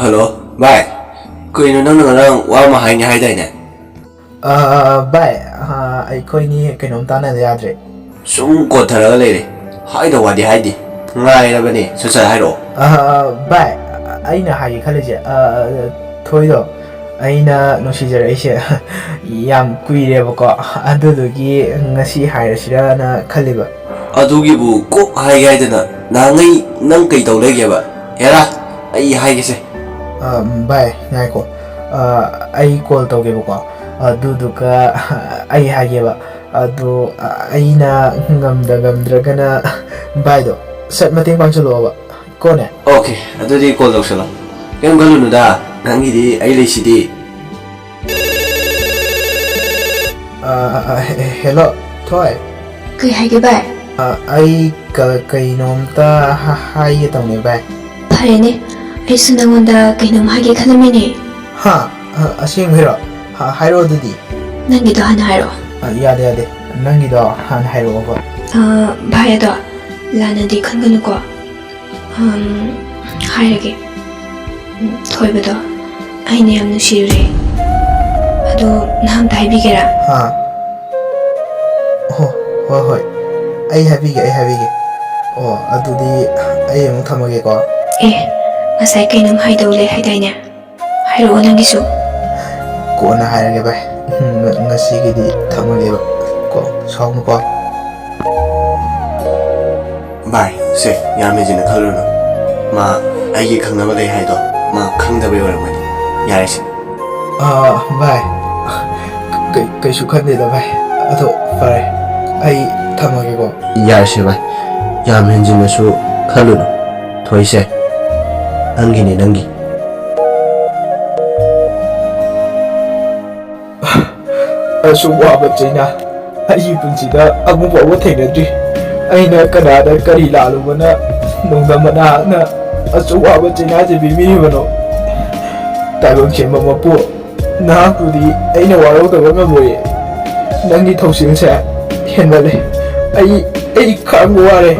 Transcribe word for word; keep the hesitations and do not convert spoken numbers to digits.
Hello, ꯚꯥꯏ꯫ ꯀꯩꯅꯣ, ꯅꯪꯅ ꯉꯔꯥꯡ ꯋꯥ ꯑꯃ ꯍꯥꯏꯅꯤ ꯍꯥꯏꯗꯥꯏꯅꯦ? ꯑ, ꯚꯥꯏ, ꯑ, ꯑꯩꯈꯣꯏꯅꯤ ꯀꯩꯅꯣꯝ ꯇꯥꯟꯅꯗ ꯌꯥꯗ꯭ꯔꯦ꯫ ꯁꯨꯝ ꯀꯣꯟꯊꯔꯒ ꯂꯩꯔꯦ꯫ ꯍꯥꯏꯗꯧ ꯋꯥꯗꯤ ꯍꯥꯏꯗꯦ꯫ ꯉꯥꯏꯔꯕꯅꯦ, ꯁꯠ ꯁꯠ ꯍꯥꯏꯔꯛꯑꯣ꯫ ꯑ, ꯚꯥꯏ, ꯑꯩꯅ ꯍꯥꯏꯒꯦ ꯈꯜꯂꯤꯁꯦ, ꯑ, ꯊꯣꯏꯗꯣ ꯑꯩꯅ ꯅꯨꯡꯁꯤꯖꯔꯛꯏꯁꯦ ꯌꯥꯝ ꯀꯨꯏꯔꯦꯕꯀꯣ, ꯑꯗꯨꯗꯨꯒꯤ ꯉꯁꯤ ꯍꯥꯏꯔꯁꯤꯔꯅ ꯈꯜꯂꯤꯕ꯫ ꯑꯗꯨꯒꯤꯕꯨ ꯀꯣꯛ ꯍꯥꯏꯒꯦ ꯍꯥꯏꯗꯅ ꯅꯍꯥꯟꯉꯩ ꯅꯪ ꯀꯩ ꯇꯧ ꯂꯩꯒꯦꯕ? ꯍꯦꯔꯥ, ꯑꯩ ꯍꯥꯏꯒꯦꯁꯦ꯫ ꯑ, ꯚꯥꯏ, ꯉꯥꯏꯈꯣ꯫ ꯑ, ꯑꯩ ꯀꯣꯜ ꯇꯧꯒꯦꯕꯀꯣ, ꯑꯗꯨꯗꯨꯒ ꯑꯩ ꯍꯥꯏꯒꯦꯕ꯫ ꯑꯗꯣ, ꯑ, ꯑꯩꯅ ꯉꯝꯗ ꯉꯝꯗ꯭ꯔꯒꯅ ꯚꯥꯏꯗꯣ ꯁꯠ ꯃꯇꯦꯡ ꯄꯥꯡꯁꯜꯂꯛꯑꯣꯕ꯫ ꯀꯣꯅꯦ? ꯑꯣꯀꯦ, ꯑꯗꯨꯗꯤ ꯀꯣꯜ ꯇꯧꯁꯜꯂꯣ꯫ ꯀꯩꯝ ꯈꯜꯂꯨꯅꯨꯗ, ꯅꯪꯒꯤꯗꯤ ꯑꯩ ꯂꯩꯁꯤꯗꯤ꯫ ꯑ, ꯑ, ꯑ, ꯍꯦ-, ꯍꯦꯜꯂꯣ, ꯊꯣꯏ꯫ ꯀꯩ ꯍꯥꯏꯒꯦ, ꯚꯥꯏ? ꯑ, ꯑꯩ ꯀ-, ꯀꯩꯅꯣꯝꯇ ꯍ-, ꯍꯥꯏꯒꯦ ꯇꯧꯅꯦ, ꯚꯥꯏ꯫ ꯐꯔꯦꯅꯦ, ꯑꯩꯁꯨ ꯅꯪꯉꯣꯟꯗ ꯀꯩꯅꯣꯝ ꯍꯥꯏꯒꯦ ꯈꯜꯂꯝꯃꯤꯅꯦ꯫ ꯍꯥ? ꯑ, ꯑꯁꯦꯡꯕꯩꯔꯣ? ꯍ-, ꯍꯥꯏꯔꯛꯑꯣ ꯑꯗꯨꯗꯤ꯫ ꯅꯪꯒꯤꯗꯣ ꯍꯥꯟꯅ ꯍꯥꯏꯔꯛꯑꯣ꯫ ꯑ, ꯌꯥꯗꯦ, ꯌꯥꯗꯦ, ꯅꯪꯒꯤꯗꯣ ꯍꯥꯟꯅ ꯍꯥꯏꯔꯛꯑꯣꯕ꯫ ꯑ, ꯚꯥꯏ, ꯑꯗꯣ ꯂꯥꯟꯅꯗꯤ ꯈꯟꯒꯅꯨꯀꯣ꯫ ꯑꯝ, ꯍꯥꯏꯔꯒꯦ꯫ ꯎꯝ, ꯊꯣꯏꯕꯗꯣ ꯑꯩꯅ ꯌꯥꯝ ꯅꯨꯡꯁꯤꯔꯨꯔꯦ꯫ ꯑꯗꯣ ꯅꯍꯥꯟꯇ ꯍꯥꯏꯕꯤꯒꯦꯔꯥ? ꯑꯥ꯫ ꯑꯣ, ꯍꯣꯏ, ꯍꯣꯏ꯫ ꯑꯩ ꯍꯥꯏꯕꯤꯒꯦ, ꯑꯩ ꯍꯥꯏꯕꯤꯒꯦ꯫ ꯑꯣ, ꯑꯗꯨꯗꯤ ꯑꯩ ꯑꯃꯨꯛ ꯊꯝꯃꯒꯦꯀꯣ꯫ ꯑꯦ, ꯉꯁꯥꯏ ꯀꯩꯅꯣꯝ ꯍꯥꯏꯗꯧ ꯂꯩ ꯍꯥꯏꯗꯥꯏꯅꯦ? ꯍꯥꯏꯔꯛꯑꯣ ꯅꯪꯒꯤꯁꯨ꯫ ꯀꯣꯟꯅ ꯍꯥꯏꯔꯒꯦ, ꯚꯥꯏ꯫ ꯎꯝ, ꯉ-, ꯉꯁꯤꯒꯤꯗꯤ ꯊꯝꯃꯒꯦꯕ꯫ ꯀꯣ, ꯁꯥꯎꯅꯨꯀꯣ꯫ ꯚꯥꯏ, ꯁꯦ, ꯌꯥꯝ ꯍꯦꯟꯖꯤꯟꯅ ꯈꯜꯂꯨꯅꯨ꯫ ꯃꯥ ꯑꯩꯒꯤ ꯈꯪꯅꯕ ꯂꯩ ꯍꯥꯏꯗꯣ ꯃꯥ ꯈꯪꯗꯕꯩ ꯑꯣꯏꯔꯝꯒꯅꯤ꯫ ꯌꯥꯔꯦꯁꯦ꯫ ꯑꯥ, ꯚꯥꯏ, ꯀꯩ-, ꯀꯩꯁꯨ ꯈꯟꯗꯦꯗ, ꯚꯥꯏ꯫ ꯑꯗꯣ ꯐꯔꯦ, ꯑꯩ ꯊꯝꯃꯒꯦꯀꯣ꯫ ꯌꯥꯔꯦꯁꯦ, ꯚꯥꯏ, ꯌꯥꯝ ꯍꯦꯟꯖꯤꯟꯅꯁꯨ ꯈꯜꯂꯨꯅꯨ꯫ ꯊꯣꯏꯁꯦ, ꯅꯪꯒꯤꯅꯦ, ꯅꯪꯒꯤ꯫ ꯑꯁꯨꯛ ꯋꯥꯕ ꯆꯩꯅꯥ ꯑꯩꯒꯤ ꯄꯨꯟꯁꯤꯗ ꯑꯃꯨꯛ ꯐꯥꯎꯕ ꯊꯦꯡꯅꯗ꯭ꯔꯤ꯫ ꯑꯩꯅ ꯀꯅꯥꯗ ꯀꯔꯤ ꯂꯥꯜꯂꯨꯕꯅ ꯅꯣꯡꯗꯝꯕ ꯅꯍꯥꯛꯅ ꯑꯁꯨꯛ ꯋꯥꯕ ꯆꯩꯅꯥꯁꯦ ꯄꯤꯕꯤꯔꯤꯕꯅꯣ? ꯇꯥꯏꯕꯪ ꯁꯦꯝꯕ ꯃꯄꯨ, ꯅꯍꯥꯛꯄꯨꯗꯤ ꯑꯩꯅ ꯋꯥꯔꯧꯗꯕ ꯉꯝꯂꯣꯏꯌꯦ꯫ ꯅꯪꯒꯤ ꯊꯧꯁꯤꯜꯁꯦ ꯍꯦꯟꯃꯜꯂꯦ꯫ ꯑꯩ, ꯑꯩ ꯈꯥꯡꯕ ꯋꯥꯔꯦ꯫